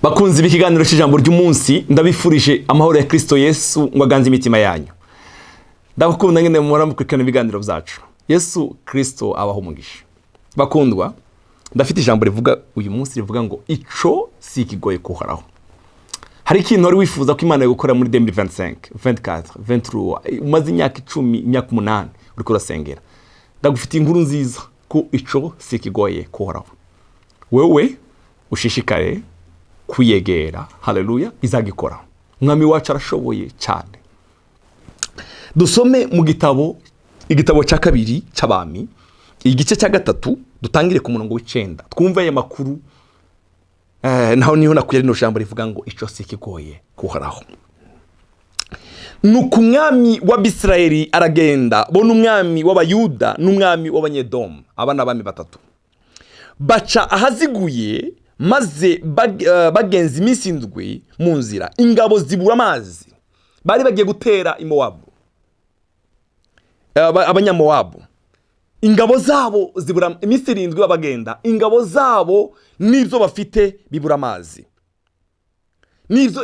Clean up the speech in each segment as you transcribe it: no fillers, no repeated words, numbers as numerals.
Bakunzi b'ikiganiro cy'ijambo ry'umunsi, ndabifurije amahoro ya Kirisito Yesu ngo aganze imitima yanyu. Ndabakunda nyine muhora mukurikirana ibiganiro byacu. Yesu Kirisito abaho umugisha. Bakundwa, ndafite ijambo rivuga uyu munsi, rivuga ngo ico si ikigoye kuhoraho. Hari ikintu wari wifuza ko Imana gukora muri 2025, 24, 23, umaze imyaka 10, imyaka 8 uriko urasengera. Ndagufitiye inkuru nziza ko ico si ikigoye kuhoraho. Wewe ushishikare kwiyegera. Haleluya, izagikora. Umwami wacu arashoboye cyane. Dusome mu gitabo, igitabo cya kabiri cy'Abami, igice cya gatatu, dutangire ku murongo w'9, twumve aya makuru. Naho niho nakuye rino jambo rivuga ngo ico si ikigoye kuhoraho. Nuko umwami w'Abisirayeli aragenda, bona umwami w'Abayuda n'umwami w'Abanyedomu. Aba ni abami batatu. Baca ahaziguye, maze bagenza iminsi 7 mu nzira, ingabo zibura amazi. Bari bagiye gutera Imowabu, Abanyamowabu. Ingabo zabo zibura, iminsi 7 babagenda, ingabo zabo n'ibyo bafite bibura amazi. N'ibyo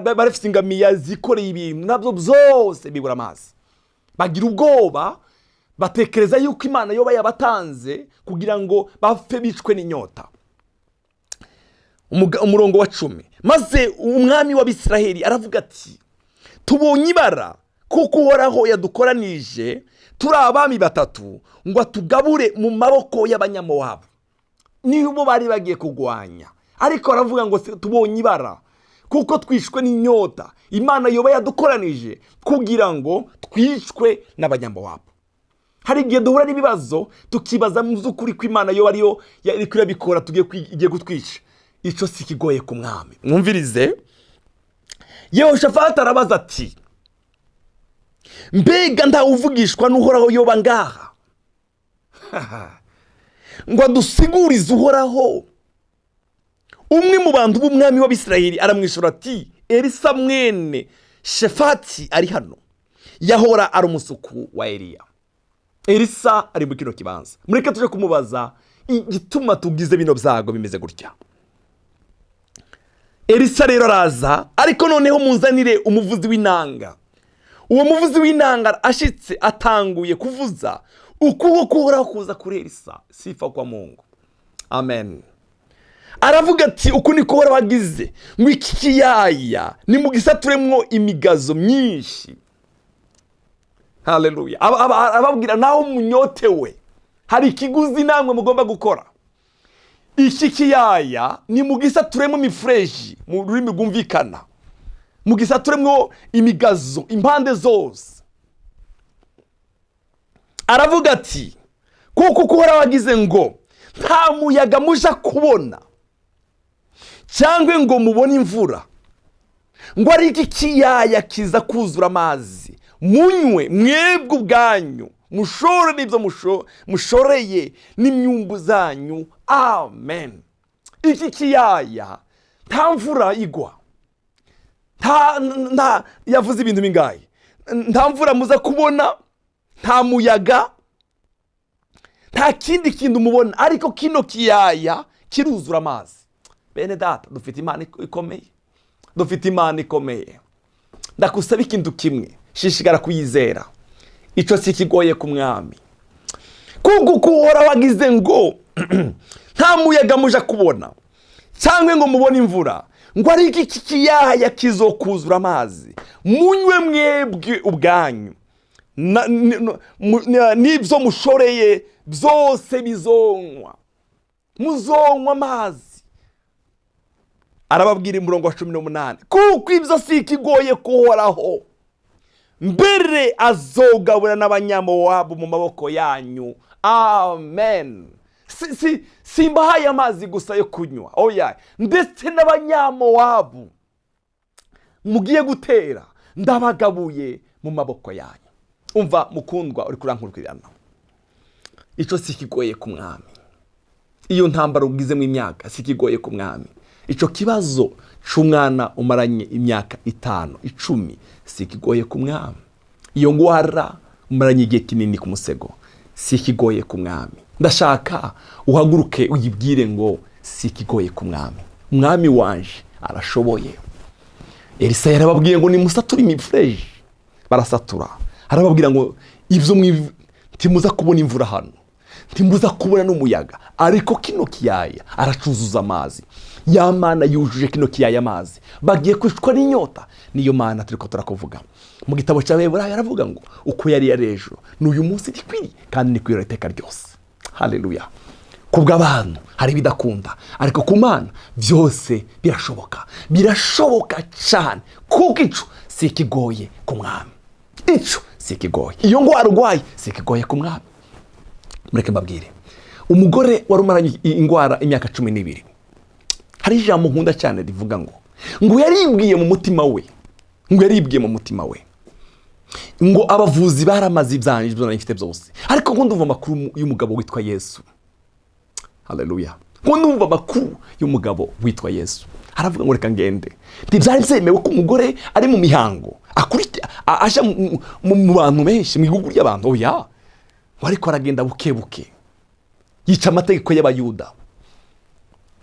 bari bafite, ingamiya zikoreye ibintu, nabyo byose bibura amazi. Bagira ubwoba, batekereza yuko Imana yoba yabatanze kugira ngo bapfe bicwe n'inyota. Umurongo wa 10: maze umwami w'Abisiraheli aravuga ati: "Tubonye ibara, kuko Uhoraho yadukoranije turi abami batatu ngo atugabure mu maboko y'Abanyamowabu." Nibo bari bagiye kurwanya, ariko aravuga ngo: "Tubonye ibara, kuko twishwe n'inyota. Imana yoba yadukoranije kugira ngo twicwe n'Abanyamowabu." Hari igihe duhura n'ibibazo tukibaza mu by'ukuri ko Imana yo ariyo iriko irabikora, tugiye igiye kutwica. Icyo si ikigoye ku mwami. Mwumvirize, Yehoshafati arabaza ati: "Mbega ntawuvugishwa n'Uhoraho yoba ngaha ngo adusigurize Uhoraho?" Umwe mu bantu b'umwami w'Abisirayeli aramwishyura ati: "Elisa mwene Shefati ari hano, yahora ari umusuku wa Eliya." Elisa ari muri kino kibanza, mureke tuje kumubaza igituma tugize bino byago bimeze gutya. Elisa rero araza, ariko noneho munzanire umuvuzi w'inanga. Uwo muvuzi w'inanga ashitse, atanguye kuvuza, ukuboko k'Uhoraho kuza kuri Elisa. Sifa kwa Mungu, amen. Aravuga ati: "Uku niko Uhoraho agize ngo iki kiyaya nimugisaturemwo imigazo myinshi." Haleluya. Ababwira naho munyotewe, hari ikiguzi namwe mugomba gukora. Iki kiyaya nimugisaturemo imifureji, mu rurimi rwumvikana, mugisaturemwo imigazo impande zose. Aravuga ati: "Kuko uko Uhoraho agize ngo nta muyaga muja kubona cyangwa ngo mubone imvura, ngo ariko ikiyaya kiza kuzura amazi, munywe mwebwe ubwanyu, mushore n'ibyo mushoreye n'imyumbu zanyu." Amen. Iki kiyaya nta mvura igwa, nta, yavuze ibintu bingahe? Nta mvura muza kubona, nta muyaga, nta kindi kintu mubona, ariko kino kiyaya kiruzura amazi. Bene data, dufite Imana ikomeye, dufite Imana ikomeye. Ndakusaba ikintu kimwe: shishikara kuyizera. Icyo si kigoye ku mwami. Kuko uko Uhoraho wagize ngo nta muyaga muja kubona cyangwa ngo mubone imvura, ngo ariko iki kiyaya kizokuzura amazi, munywe mwebwe ubwanyu n'ibyo mushoreye byose bizonywa, muzonywa amazi. Arababwira, umurongo wa 18: "Kuko ibyo si ikigoye kuhoraho, mbere azogabura n'Abanyamowabu mu maboko yanyu." Amen. Si simbahaye amazi gusa yo kunywa, oya, ndetse n'Abanyamowabu mugiye gutera ndabagabuye mu maboko yanyu. Umva mukundwa uri kurankurikirana, icyo si ikigoye ku mwami. Iyo ntambara ugizemo imyaka si ikigoye ku mwami. Icyo kibazo cy'umwana umaranye imyaka 5, 10 si ikigoye ku mwami. Iyo ngwara umaranye igihe kinini ku musego si ikigoye ku mwami. Ndashaka uhaguruke uyibwire ngo si ikigoye ku mwami. Umwami wanje arashoboye. Elisa yarababwiye ngo nimusature imifureji, barasatura. Arababwira ngo ibyo ntimuza kubona imvura hano, ntimuza kubona n'umuyaga, ariko kino kiyaya aracuzuza amazi. Ya Mana yujuje kino kiyaya amazi, bagiye kwicwa n'inyota. Niyo Mana turi ko turakuvuga. Mu gitabo cya Heburayo aravuga ngo uko yari yari ejo n'uyu munsi ntikwiriye kandi nikwiriye iteka ryose. Haleluya! Kubw'abantu hari ibidakunda, ariko ku Mana byose birashoboka, birashoboka cyane, kuko ico si ikigoye ku Mwami. Ico si ikigoye. Iyo ndwara urwaye si ikigoye ku Mwami. Mureke mbabwire umugore wari umaranye indwara imyaka 12. Hari ijambo nkunda cyane rivuga ngo yaribwiye mu mutima we, ngo yaribwiye mu mutima we ngo abavuzi baramaze ibyanjye, ibyo nari mfite byose, ariko ngo ndumva amakuru y'umugabo witwa Yesu. Haleluya! Ngo ndumva amakuru y'umugabo witwa Yesu. Aravuga ngo reka ngende. Ntibyari byemewe ko umugore ari mu mihango aja mu bantu benshi, mu gihugu ry'abantu, oya. Ngo ariko aragenda buke buke, yica amategeko y'Abayuda.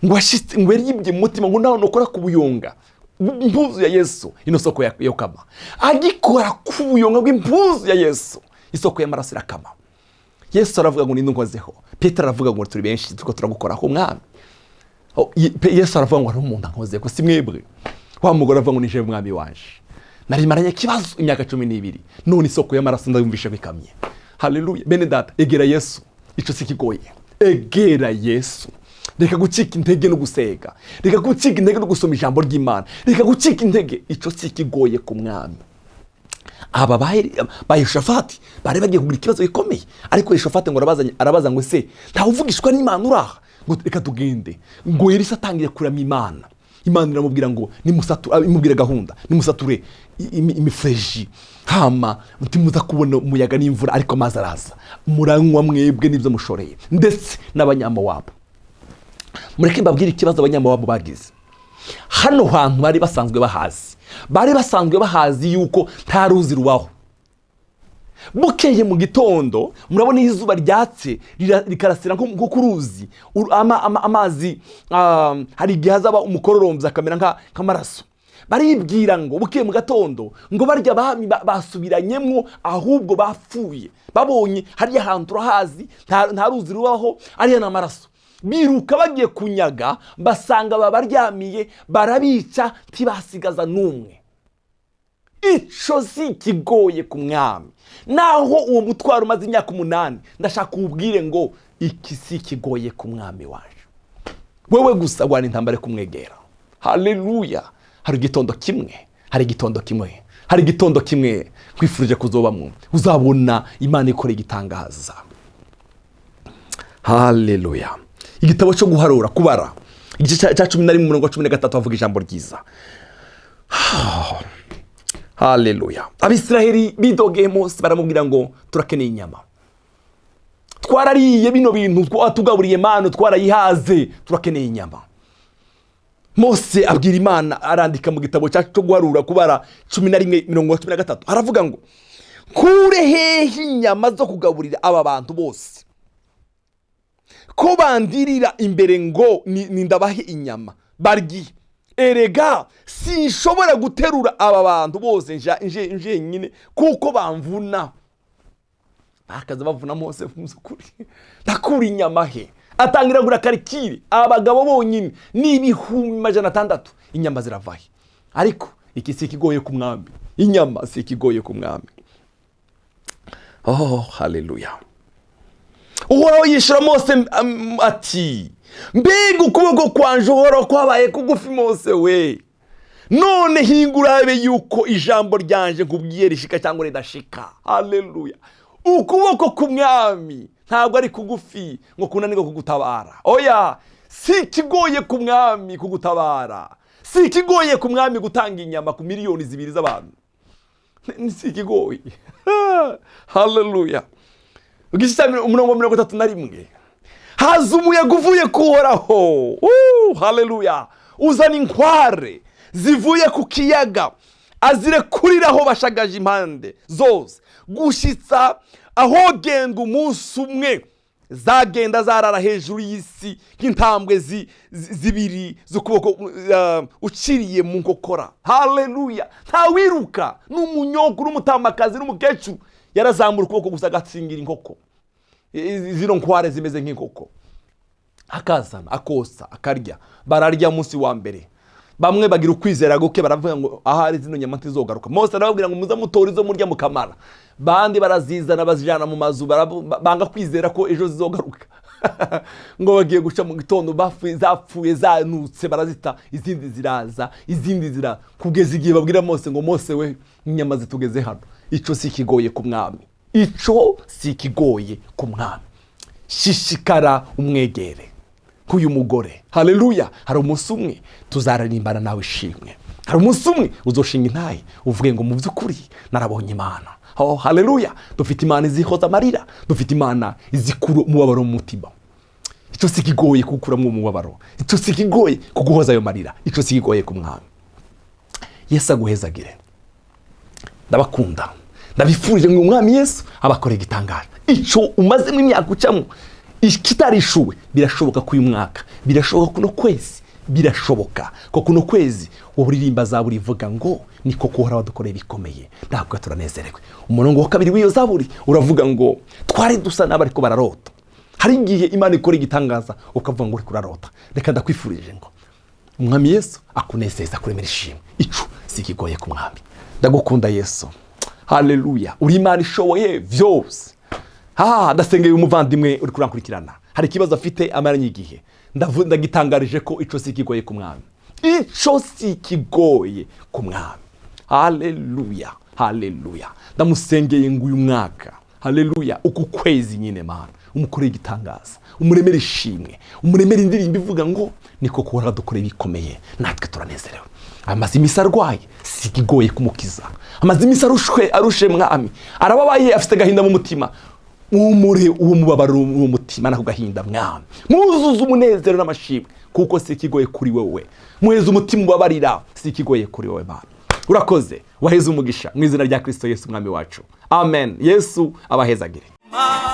Ngo ashitse, ngo yaribye mu mutima ngo nawe nukora ku buyonga impuzu ya Yesu, ino soko yokama. Agikora ku buyonga bw'impuzu ya Yesu, isoko y'amaraso irakama. Yesu aravuga ngo ninde unkozeho? Petero aravuga ngo turi benshi turiko turagukoraho, Umwami. Yesu aravuga ngo hari umuntu ankozeho, si mwebwe. Wa mugore aravuga ngo nije, Mwami wanje, nari maranye ikibazo imyaka 12, none isoko y'amaraso ndayumvishe ko ikamye. Haleluya! Bene data, egera Yesu, ico si kigoye. Egera Yesu. Reka gucika intege no gusega, reka gucika intege no gusoma ijambo ry'Imana, reka gucika intege. Ico si kigoye ku Mwami. Aba ba Yehoshafati bari bagiye kugira ikibazo gikomeye, ariko Yehoshafati ngo arabaza ngo ese ntawe uvugishwa n'Imana uraha? Ngo reka tugende. Ngo Elisa atangiye kuramya Imana, Imana iramubwira ngo nimusature, imubwira gahunda: nimusature imifureji, hama ntimuza kubona umuyaga n'imvura, ariko amazi araza, muranywa mwebwe n'ibyo mushoreye, ndetse n'Abanyamowabo. Mureke mbabwire ikibazo Abanyamowabo bagize. Hano hantu bari basanzwe bahazi, bari basanzwe bahazi yuko nta ruzi rubaho. Bukeye mu gitondo, murabona iyo izuba ryatse rikarasira nko ku ruzi, amazi, hari igihe hazaba umukororombya akamera nk'amaraso. Baribwira ngo bukeye mu gatondo ngo barya bami basubiranyemwo, ahubwo bapfuye. Babonye hariya hantu turahazi, nta ruzi rubaho, ariya ni amaraso. Biruka bagiye kunyaga, basanga babaryamiye, barabica, ntibasigaza n'umwe. Ico si kigoye ku Mwami. Naho uwo mutwaro umaze imyaka 8, ndashaka uwubwire ngo iki si kigoye ku Mwami wacu. Wewe gusa wana intambara yo kumwegera. Haleluya! Hari igitondo kimwe, hari igitondo kimwe, hari igitondo kimwe nkwifurije kuzobamwo, uzabona Imana ikora igitangaza. Haleluya! Igitabo cyo guharura, kubara, igice cya 11, umurongo wa 13, havuga ijambo ryiza. Haleluya! Abisiraheli bidogeye Mose, baramubwira ngo turakeneye inyama, twarariye bino bintu twatugaburiye manu, twarayihaze, turakeneye inyama. Mose abwira Imana, arandika mu gitabo cyacu cyo guharura, kubara 11, mirongo 13, aravuga ngo kure hehe inyama zo kugaburira aba bantu bose, ko bandirira imbere ngo ni ndabahe inyama barye? Erega sinshobora guterura aba bantu bose njenyine, kuko bamvuna. Bakaza bavuna Mose. Mu by'ukuri ndakura inyama he? Atangira gura karikire, abagabo bonyine ni 600,000, inyama zirava he? Ariko iki si ikigoye ku Mwami, inyama si ikigoye ku Mwami. Oh, haleluya! Uhoraho yishyura Mose ati mbega ukuboko kwanje Uhoraho kwabaye kugufi, Mose we? None hinga urabe yuko ijambo ryanje nkubwiye rishika cyangwa ridashika. Haleluya! Ukuboko k'Umwami ntabwo ari kugufi ngo kunanirwe kugutabara. Oya, si ikigoye ku Mwami kugutabara, si ikigoye ku Mwami gutanga inyama ku miliyoni 2 z'abantu, si ikigoye. Haleluya! Igice cya umurongo wa 31: haza umuyaga uvuye kuhoraho, haleluya, uzana inkware zivuye ku kiyaga, azirekuriraho bashagaje impande zose, gushyitsa ahogendwa umunsi umwe. Zagenda zarara hejuru y'isi nk'intambwe zibiri z'ukuboko uciriye mu nkokora. Haleluya! Ntawiruka, n'umunyonku n'umutamakazi n'umukecuru, yarazamura ukuboko gusa agatsingira inkoko. Zino nkware zimeze nk'inkoko, akazana, akosa, akarya. Bararya umunsi wa mbere. Bamwe bagira ukwizera guke, baravuga ngo ahari zino nyama ntizogaruka. Mose arababwira ngo muze mutora izo murya mukamara. Bandi barazizana, bazijana mu mazu, banga kwizera ko ejo zizogaruka. Ngo bagiye guca mu gitondo, bapfuye, zapfuye, zanutse, barazita. Izindi ziraza, izindi ziraza, kugeza igihe babwira Mose ngo: "Mose we, inyama zitugeze hano." Ico si ikigoye ku Mwami, ico si ikigoye ku Mwami. Shishikara umwegere nk'uyu mugore. Haleluya! Hari umunsi umwe tuzararimbana nawe ishimwe. Hari umunsi umwe uzoshinga intahe uvuge ngo: "Mu by'ukuri narabonye Imana." Oh, haleluya! Dufite Imana izihoza amarira, dufite Imana izikura umubabaro mu mutima. Icyo si kigoye kugukuramo umubabaro, icyo si kigoye kuguhoza ayo marira, icyo si kigoye ku Mwami. Yesu aguhezagire. Ndabakunda, ndabifurije ngo Umwami Yesu abakoreye igitangaje. Icyo umazemo imyaka ucamo kitarishuwe, birashoboka ko uyu mwaka, birashoboka kuno kwezi, birashoboka ko kuno kwezi wowe uririmba zaburi ivuga ngo: "Ni koko Uhoraho wadukoreye ibikomeye, ntabwo turanezerewe." Umurongo wa kabiri w'iyo zaburi uravuga ngo: "Twari dusa n'abariko bararota." Hari igihe Imana ikora igitangaza ukavuga ngo uri kurarota. Reka ndakwifurije ngo Umwami Yesu akunezeza, kuremera ishimwe. Icu si ikigoye ku Mwami. Ndagukunda Yesu. Haleluya! Uri Imana ishoboye byose. Ha, ndasengeye umuvandimwe uri kurankurikirana, hari ikibazo afite amaranye igihe. Ndagitangarije ko ico si ikigoye ku Mwami, ico si ikigoye ku Mwami. Haleluya, haleluya! Ndamusengeye ngo uyu mwaka, haleluya, uku kwezi nyine, Mana, umukoreye igitangaza, umuremere ishimwe, umuremere indirimbo ivuga ngo: "Niko kuhora dukoreye ibikomeye, natwe turanezerewe." Amaze iminsi arwaye, si ikigoye kumukiza. Amaze iminsi arushwe, arushe, Mwami, arababaye, afite agahinda mu mutima. Mwumure uwo mubabaro mu mutima n'ako gahinda, Mwami. Mwuzuze umunezero n'amashimwe, kuko si ikigoye kuri wowe. Muheze umutima ubabarira, si ikigoye kuri wowe. Mana, urakoze, waheze umugisha mu izina rya Kirisito Yesu Umwami wacu. Amen. Yesu abahezagire. Mana.